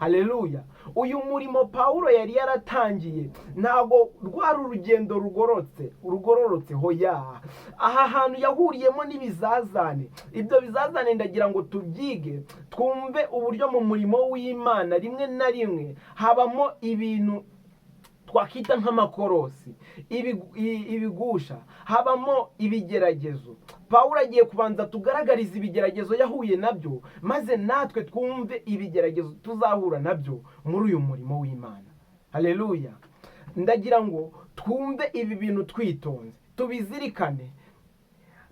Haleluya! Uyu murimo Pawulo yari yaratangiye ntabwo rwari urugendo rugororotse, hoya. Aha hantu yahuriyemo n'ibizazane. Ibyo bizazane ndagira ngo tubyige, twumve uburyo mu murimo w'Imana rimwe na rimwe habamo ibintu twakita nk'amakorosi, ibigusha, habamo ibigeragezo. Pawulo agiye kubanza tugaragariza ibigeragezo yahuye nabyo, maze natwe twumve ibigeragezo tuzahura nabyo muri uyu murimo w'Imana. Haleluya! Ndagira ngo twumve ibi bintu twitonze, tubizirikane.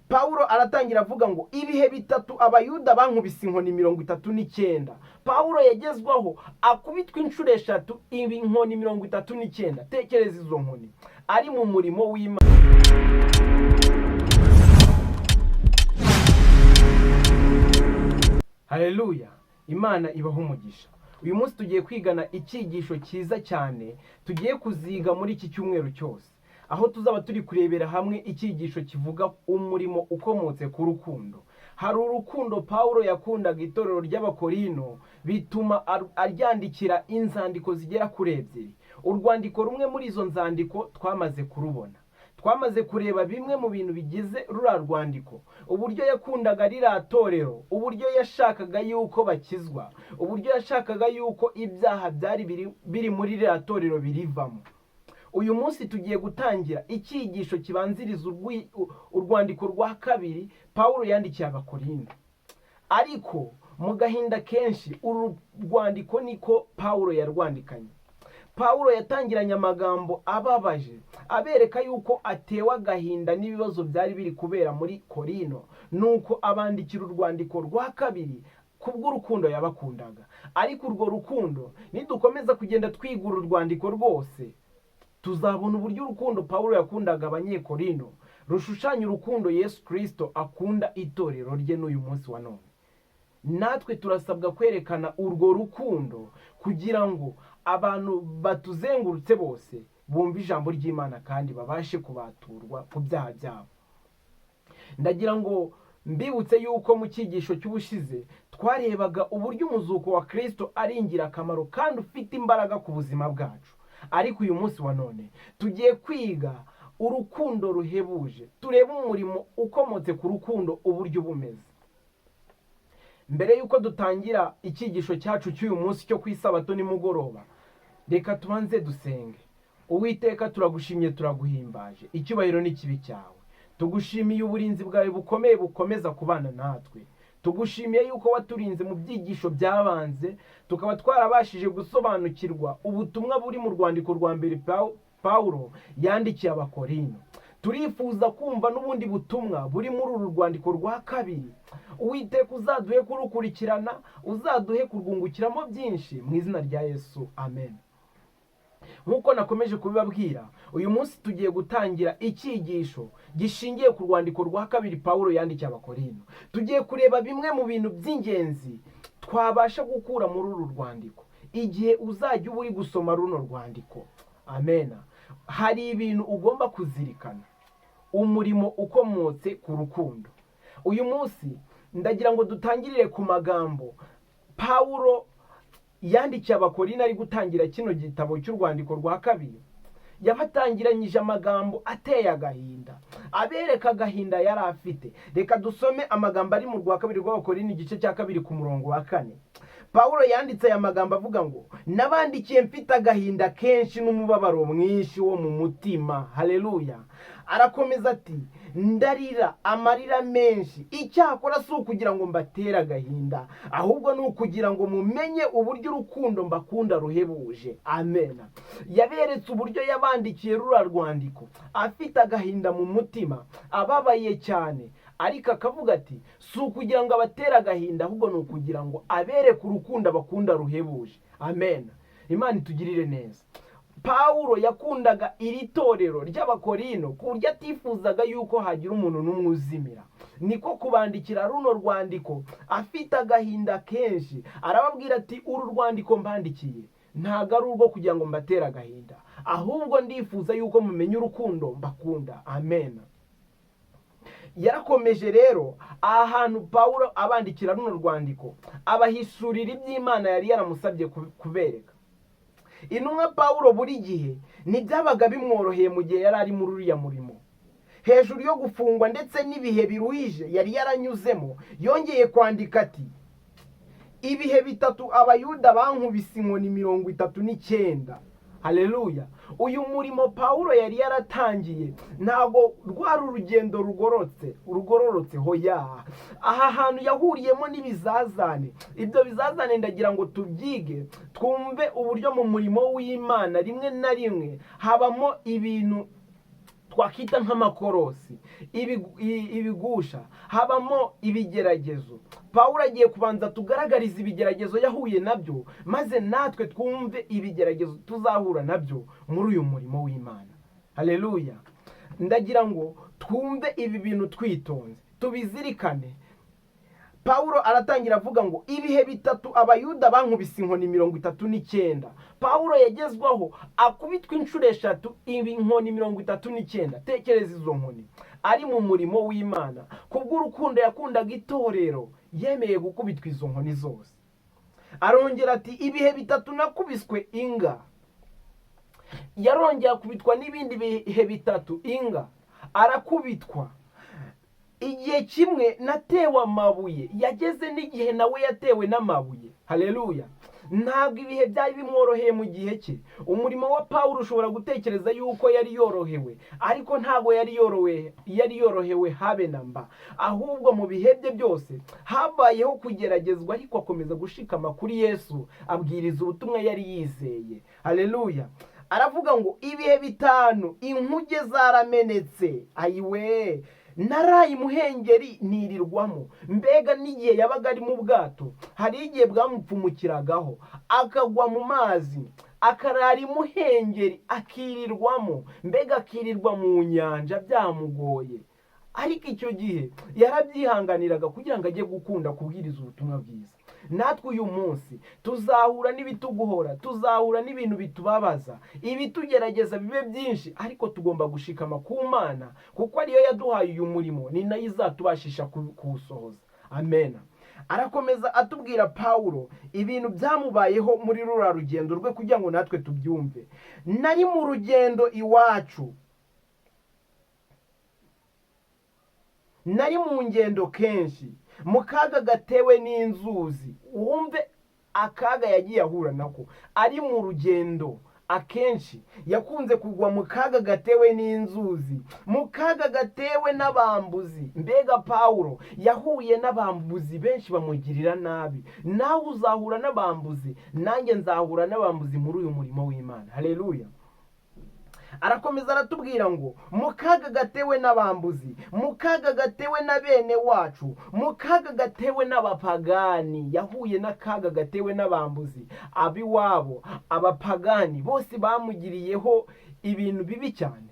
Pawulo aratangira avuga ngo: "Ibihe bitatu Abayuda bankubise inkoni 39." Pawulo yagezwaho akubitwa inshuro eshatu inkoni 39. Tekereza izo nkoni ari mu murimo w'Imana. Haleluya! Imana ibaho umugisha. Uyu munsi tugiye kwigana icyigisho cyiza cyane tugiye kuziga muri iki cyumweru cyose, aho tuzaba turi kurebera hamwe icyigisho kivuga umurimo ukomotse ku rukundo. Hari urukundo Pawulo yakundaga itorero ry'Abakorino, bituma aryandikira inzandiko zigera kuri ebyiri. Urwandiko rumwe muri izo nzandiko twamaze kurubona, twamaze kureba bimwe mu bintu bigize ruriya rwandiko, uburyo yakundaga ririya torero, uburyo yashakaga yuko bakizwa, uburyo yashakaga yuko ibyaha byari biri muri ririya torero birivamo. Uyu munsi tugiye gutangira icyigisho kibanziriza urwandiko rwa kabiri Pawulo yandikiye Abakorinto. Ariko mu gahinda kenshi, uru rwandiko niko Pawulo yarwandikanye. Pawulo yatangiranye amagambo ababaje, abereka yuko atewe agahinda n'ibibazo byari biri kubera muri Korino, nuko abandikira urwandiko rwa kabiri kubw'urukundo yabakundaga. Ariko urwo rukundo, nidukomeza kugenda twiga uru rwandiko rwose, tuzabona uburyo urukundo Pawulo yakundaga Abanyekorino rushushanya urukundo Yesu Kirisito akunda itorero rye n'uyu munsi wa none. Natwe turasabwa kwerekana urwo rukundo kugira ngo abantu batuzengurutse bose bumve ijambo ry'Imana kandi babashe kubaturwa ku byaha byabo. Ndagira ngo mbibutse yuko mu cyigisho cy'ubushize twarebaga uburyo umuzuko wa Kirisito ari ingirakamaro kandi ufite imbaraga ku buzima bwacu. Ariko uyu munsi wa none tugiye kwiga urukundo ruhebuje, turebe umurimo ukomotse ku rukundo uburyo bumeze. Mbere y'uko dutangira icyigisho cyacu cy'uyu munsi cyo ku Isabato nimugoroba, reka tubanze dusenge. Uwiteka, turagushimye, turaguhimbaje, icyubahiro n'ikibi cyawe. Tugushimiye uburinzi bwawe bukomeye bukomeza kubana natwe. Tugushimiye yuko waturinze mu byigisho byabanze, tukaba twarabashije gusobanukirwa ubutumwa buri mu rwandiko rwa mbere Pawulo yandikiye Abakorino. Turifuza kumva n'ubundi butumwa buri muri uru rwandiko rwa kabiri. Uwiteka, uzaduhe kurukurikirana, uzaduhe kurwungukiramo byinshi, mu izina rya Yesu, amen. Nk'uko nakomeje kubibabwira, uyu munsi tugiye gutangira icyigisho gishingiye ku rwandiko rwa kabiri Pawulo yandikiye Abakorino. Tugiye kureba bimwe mu bintu by'ingenzi twabasha gukura muri uru rwandiko. Igihe uzajya uba uri gusoma runo rwandiko, amena, hari ibintu ugomba kuzirikana: umurimo ukomotse ku rukundo. Uyu munsi ndagira ngo dutangirire ku magambo Pawulo yandikiye Abakorino ari gutangira kino gitabo cy'urwandiko rwa kabiri. Yabatangiranyije amagambo ateye agahinda, abereka agahinda yari afite. Reka dusome amagambo ari mu rwa kabiri rw'Abakorino, igice cya kabiri, ku murongo wa 4. Pawulo yanditse aya magambo avuga ngo: "Nabandikiye mfite agahinda kenshi n'umubabaro mwinshi wo mu mutima." Haleluya! Arakomeza ati: "Ndarira amarira menshi. Icyakora si ukugira ngo mbatere agahinda, ahubwo ni ukugira ngo mumenye uburyo urukundo mbakunda ruhebuje." Amen. Yaberetse uburyo yabandikiye ruriya rwandiko afite agahinda mu mutima, ababaye cyane, ariko akavuga ati si ukugira ngo abatere agahinda, ahubwo ni ukugira ngo abereke urukundo abakunda ruhebuje. Amen. Imana itugirire neza. Pawulo yakundaga iri torero ry'Abakorino ku buryo atifuzaga yuko hagira umuntu n'umwe uzimira. Niko kubandikira runo rwandiko afite agahinda kenshi. Arababwira ati: "Uru rwandiko mbandikiye ntabwo ari urwo kugira ngo mbatere agahinda, ahubwo ndifuza yuko mumenya urukundo mbakunda." Amen. Yarakomeje rero, aha hantu Pawulo abandikira runo rwandiko, abahishurira iby'Imana yari yaramusabye kubereka. Intumwa Pawulo buri gihe ntibyabaga bimworoheye mu gihe yari ari muri uriya murimo. Hejuru yo gufungwa ndetse n'ibihe biruhije yari yaranyuzemo, yongeye kwandika ati: "Ibihe bitatu Abayuda bankubise inkoni 39." Haleluya! Uyu murimo Pawulo yari yaratangiye ntabwo rwari urugendo rugororotse, hoya. Aha hantu yahuriyemo n'ibizazane. Ibyo bizazane ndagira ngo tubyige, twumve uburyo mu murimo w'Imana rimwe na rimwe habamo ibintu twakita nk'amakorosi, ibigusha, habamo ibigeragezo. Pawulo agiye kubanza tugaragariza ibigeragezo yahuye nabyo, maze natwe twumve ibigeragezo tuzahura nabyo muri uyu murimo w'Imana. Haleluya! Ndagira ngo twumve ibi bintu twitonze, tubizirikane. Pawulo aratangira avuga ngo: "Ibihe bitatu Abayuda bankubise inkoni 39." Pawulo yagezwaho akubitwa inshuro eshatu inkoni 39. Tekereza izo nkoni ari mu murimo w'Imana. Kubw'urukundo yakundaga itorero, yemeye gukubitwa izo nkoni zose. Arongera ati: "Ibihe bitatu nakubiswe inga." Yarongeye akubitwa n'ibindi bihe bitatu inga, arakubitwa. "Igihe kimwe natewe amabuye." Yageze n'igihe nawe yatewe n'amabuye. Haleluya! Ntabwo ibihe byari bimworoheye mu gihe cye. Umurimo wa Pawulo, ushobora gutekereza yuko yari yorohewe, ariko ntabwo yari yorohewe habe na mba. Ahubwo mu bihe bye byose habayeho kugeragezwa, ariko akomeza gushikama kuri Yesu, abwiriza ubutumwa yari yizeye. Haleluya! Aravuga ngo: "Ibihe bitanu inkuge zaramenetse." Ayiwe! "Naraye imuhengeri nirirwamo." Mbega n'igihe yabaga ari mu bwato, hari igihe bwamupfumukiragaho akagwa mu mazi, akarara imuhengeri akirirwamo, mbega akirirwa mu nyanja byamugoye. Ariko icyo gihe yarabyihanganiraga kugira ngo ajye gukunda kubwiriza ubutumwa bwiza. Natwe uyu munsi tuzahura n'ibituguhora, tuzahura n'ibintu bitubabaza, ibitugerageza bibe byinshi, ariko tugomba gushikama ku Mana, kuko ariyo yaduhaye uyu murimo, ni nayo izatubashisha kuwusohoza. Amen. Arakomeza atubwira Pawulo ibintu byamubayeho muri ruriya rugendo rwe, kugira ngo natwe tubyumve. "Nari mu rugendo iwacu, nari mu ngendo kenshi, mu kaga gatewe n'inzuzi." Wumve akaga yagiye ahura nako ari mu rugendo. Akenshi yakunze kugwa mu kaga gatewe n'inzuzi, mu kaga gatewe n'abambuzi. Mbega Pawulo yahuye n'abambuzi benshi bamugirira nabi. Nawe uzahura n'abambuzi, nanjye nzahura n'abambuzi muri uyu murimo w'Imana. Haleluya! Arakomeza aratubwira ngo: "Mu kaga gatewe n'abambuzi, mu kaga gatewe na bene wacu, mu kaga gatewe n'abapagani." Yahuye n'akaga gatewe n'abambuzi, ab'iwabo, abapagani, bose bamugiriyeho ibintu bibi cyane.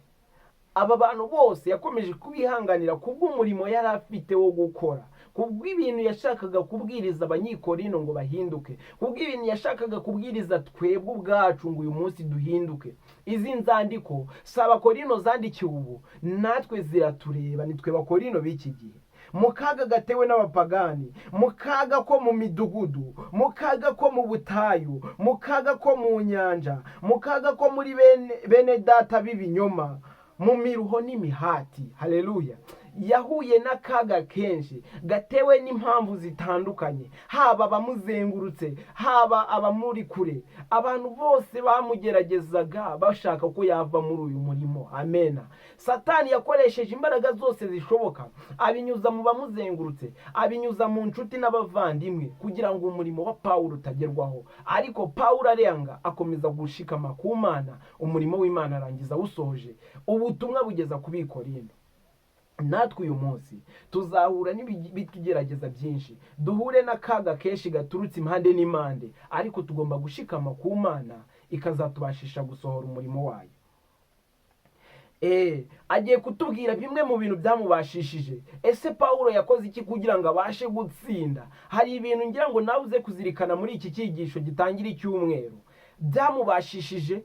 Aba bantu bose yakomeje kubihanganira kubw'umurimo yari afite wo gukora, kubw'ibintu yashakaga kubwiriza Abanyikorino ngo bahinduke, kubw'ibintu yashakaga kubwiriza twebwe ubwacu ngo uyu munsi duhinduke. Izi nzandiko si Abakorino zandikiwe ubu, natwe ziratureba, ni twe Bakorino b'iki gihe. "Mu kaga gatewe n'abapagani, mu kaga ko mu midugudu, mu kaga ko mu butayu, mu kaga ko mu nyanja, mu kaga ko muri bene data b'ibinyoma, mu miruho n'imihati." Haleluya! Yahuye n'akaga kenshi gatewe n'impamvu zitandukanye, haba abamuzengurutse, haba abamuri kure. Abantu bose bamugeragezaga bashaka ko yava muri uyu murimo. Amena. Satani yakoresheje imbaraga zose zishoboka, abinyuza mu bamuzengurutse, abinyuza mu nshuti n'abavandimwe, kugira ngo umurimo wa Pawulo utagerwaho. Ariko Pawulo arenga, akomeza gushikama ku Mana, umurimo w'Imana arangiza awusohoje, ubutumwa bugeza ku Bikorino. Natwe uyu munsi tuzahura n'ibitugerageza byinshi, duhure n'akaga kenshi gaturutse impande n'impande, ariko tugomba gushikama ku Mana, ikazatubashisha gusohora umurimo wayo. Agiye kutubwira bimwe mu bintu byamubashishije. Ese Pawulo yakoze iki kugira ngo abashe gutsinda? Hari ibintu ngira ngo nawe uze kuzirikana muri iki cyigisho gitangira icyumweru, byamubashishije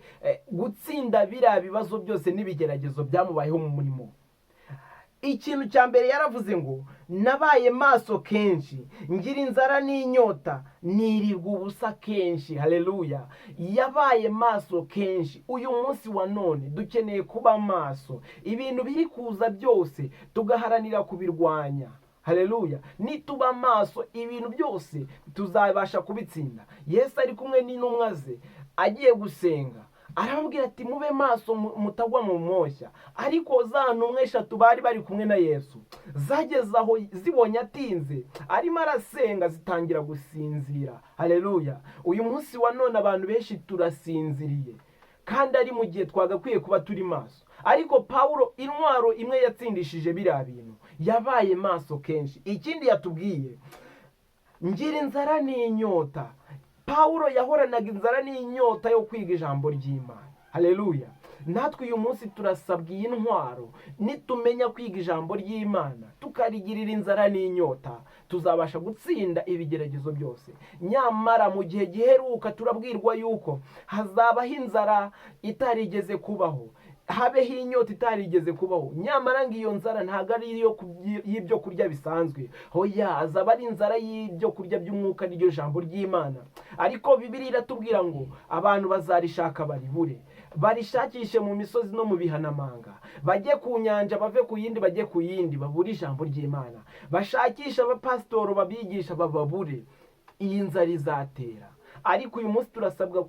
gutsinda biriya bibazo byose n'ibigeragezo byamubayeho mu murimo. Ikintu cya mbere yaravuze ngo: "Nabaye maso kenshi, ngira inzara n'inyota, nirirwa ubusa kenshi." Haleluya! Yabaye maso kenshi. Uyu munsi wa none dukeneye kuba maso, ibintu biri kuza byose tugaharanira kubirwanya. Haleluya! Nituba maso, ibintu byose tuzabasha kubitsinda. Yesu ari kumwe n'intumwa ze, agiye gusenga, arababwira ati: "Mube maso mutagwa mu moshya." Ariko za ntumwa eshatu bari bari kumwe na Yesu zageze aho zibonye atinze arimo arasenga, zitangira gusinzira. Haleluya! Uyu munsi wa none abantu benshi turasinziriye kandi ari mu gihe twagakwiye kuba turi maso. Ariko Pawulo, intwaro imwe yatsindishije biriya bintu, yabaye maso kenshi. Ikindi yatubwiye: "Ngira inzara n'inyota." Pawulo yahoranaga inzara n'inyota yo kwiga ijambo ry'Imana. Haleluya! Natwe uyu munsi turasabwa iyi ntwaro. Nitumenya kwiga ijambo ry'Imana, tukarigirira inzara n'inyota, tuzabasha gutsinda ibigeragezo byose. Nyamara mu gihe giheruka turabwirwa yuko hazabaho inzara itarigeze kubaho, habeho inyota itarigeze kubaho. Nyamara ngo iyo nzara ntabwo ari iyo y'ibyo kurya bisanzwe, hoya, azaba ari inzara y'ibyo kurya by'umwuka, n'iryo jambo ry'Imana. Ariko Bibiliya iratubwira ngo abantu bazarishaka baribure, barishakishe mu misozi no mu bihanamanga, bajye ku nyanja, bave ku yindi bajye ku yindi, babure ijambo ry'Imana, bashakishe abapasitoro babigisha bababure. Iyi nzara izatera. Ariko uyu munsi turasabwa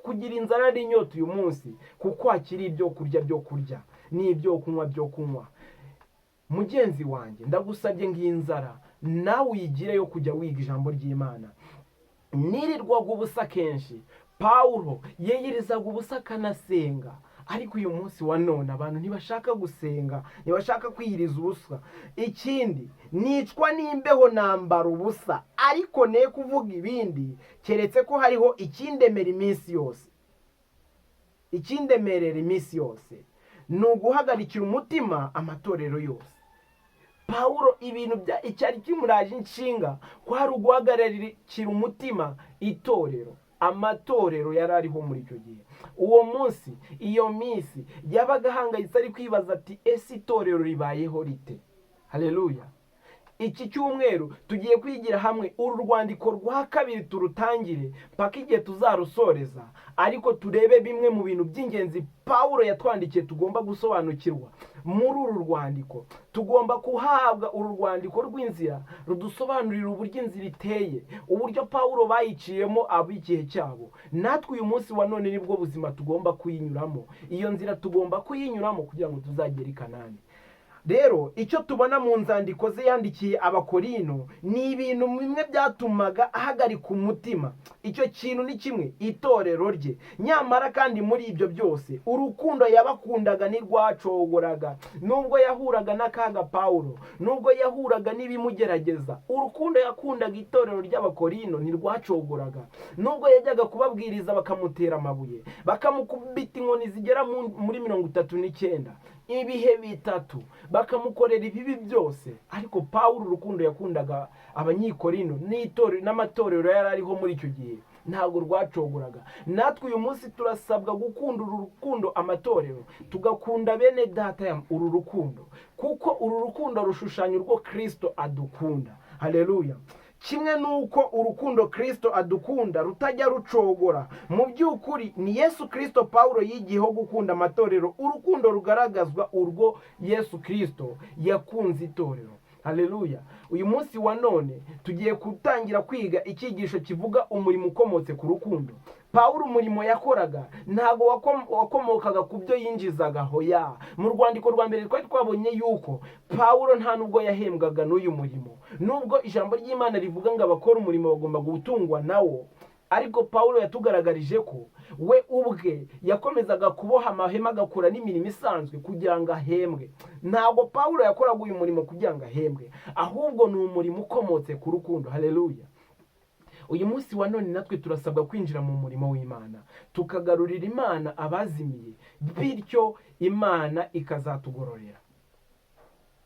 kugira inzara n'inyota uyu munsi, kuko hakiri ibyo kurya byo kurya n'ibyo kunywa byo kunywa. Mugenzi wanjye, ndagusabye ngo iyi nzara nawe uyigire yo kujya wiga ijambo ry'Imana. "Nirirwaga ubusa kenshi." Pawulo yiyirizaga ubusa akanasenga. Ariko uyu munsi wa none abantu ntibashaka gusenga, ntibashaka kwiyiriza ubusa. Ikindi: "Nicwa n'imbeho, nambara ubusa. Ariko ne kuvuga ibindi, keretse ko hariho ikindemera iminsi yose, ikindemerera iminsi yose, ni uguhagarikira umutima amatorero yose." Pawulo ibintu bya icyari kimuraje inshinga kwari uguhagarikira umutima itorero, amatorero yari ariho muri icyo gihe. Uwo munsi, iyo minsi yabaga ahangayitse, ari kwibaza ati: "Ese itorero ribayeho rite?" Haleluya! Iki cyumweru tugiye kwigira hamwe uru rwandiko rwa kabiri, turutangire mpaka igihe tuzarusoreza, ariko turebe bimwe mu bintu by'ingenzi Pawulo yatwandikiye tugomba gusobanukirwa muri uru rwandiko. Tugomba kuhabwa uru rwandiko rw'inzira rudusobanurira uburyo inzira iteye, uburyo Pawulo bayiciyemo ab'igihe cyabo. Natwe uyu munsi wa none nibwo buzima tugomba kuyinyuramo. Iyo nzira tugomba kuyinyuramo kugira ngo tuzagere i Kanani. Rero icyo tubona mu nzandiko ze yandikiye Abakorino ni ibintu bimwe byatumaga ahagarika umutima. Icyo kintu ni kimwe, itorero rye. Nyamara kandi muri ibyo byose, urukundo yabakundaga ntirwacogoraga. Nubwo yahuraga n'akaga Pawulo, nubwo yahuraga n'ibimugerageza, urukundo yakundaga itorero ry'Abakorino ntirwacogoraga. Nubwo yajyaga kubabwiriza bakamutera amabuye, bakamukubita inkoni zigera muri 39 ibihe bitatu, bakamukorera ibibi byose, ariko Pawulo urukundo yakundaga Abanyikorino n'itorero n'amatorero yari ariho muri icyo gihe ntabwo rwacogoraga. Natwe uyu munsi turasabwa gukunda uru rukundo amatorero, tugakunda bene data uru rukundo, kuko uru rukundo rushushanya urwo Kirisito adukunda. Haleluya! Kimwe n'uko urukundo Kirisito adukunda rutajya rucogora, mu by'ukuri ni Yesu Kirisito Pawulo yigiyeho gukunda amatorero, urukundo rugaragazwa urwo Yesu Kirisito yakunze itorero. Haleluya! Uyu munsi wa none tugiye gutangira kwiga icyigisho kivuga umurimo ukomotse ku rukundo. Pawulo umurimo yakoraga ntabwo wakomokaga ku byo yinjizaga, hoya. Mu rwandiko rwa mbere twari twabonye yuko Pawulo nta nubwo yahembwaga n'uyu murimo, nubwo ijambo ry'Imana rivuga ngo abakora umurimo bagomba gutungwa nawo. Ariko Pawulo yatugaragarije ko we ubwe yakomezaga kuboha amahema, agakora n'imirimo isanzwe kugira ngo ahembwe. Ntabwo Pawulo yakoraga uyu murimo kugira ngo ahembwe, ahubwo ni umurimo ukomotse ku rukundo. Haleluya! Uyu munsi wa none natwe turasabwa kwinjira mu murimo w'Imana, tukagarurira Imana abazimiye, bityo Imana ikazatugororera.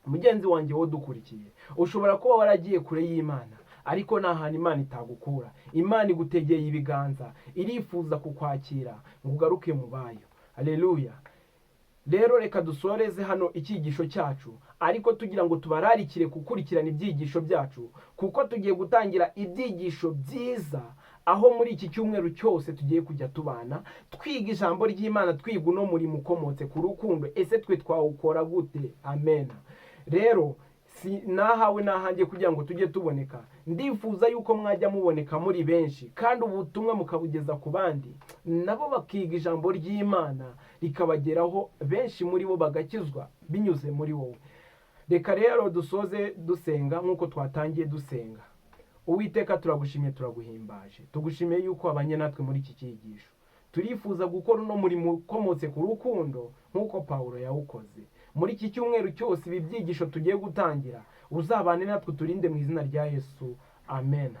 Mugenzi wanjye wo dukurikiye, ushobora kuba waragiye kure y'Imana, ariko nta hantu Imana itagukura. Imana igutegeye ibiganza, irifuza kukwakira ngo ugaruke mu bayo. Haleluya! Rero reka dusoreze hano icyigisho cyacu, ariko tugira ngo tubararikire gukurikirana ibyigisho byacu, kuko tugiye gutangira ibyigisho byiza, aho muri iki cyumweru cyose tugiye kujya tubana twiga ijambo ry'Imana, twiga uno murimo ukomotse ku rukundo. Ese twe twawukora gute? Amen. Rero si nahawe nahanjye kugira ngo tujye tuboneka. Ndifuza yuko mwajya muboneka muri benshi, kandi ubutumwa mukabugeza ku bandi, nabo bakiga ijambo ry'Imana rikabageraho, benshi muri bo bagakizwa binyuze muri wowe. Reka rero dusoze dusenga nk'uko twatangiye dusenga. Uwiteka, turagushimiye, turaguhimbaje, tugushimiye yuko wabanye natwe muri iki cyigisho. Turifuza gukora uno murimo ukomotse ku rukundo nk'uko Pawulo yawukoze. Muri iki cyumweru cyose, ibi byigisho tugiye gutangira, uzabane natwe, turinde mu izina rya Yesu, amen.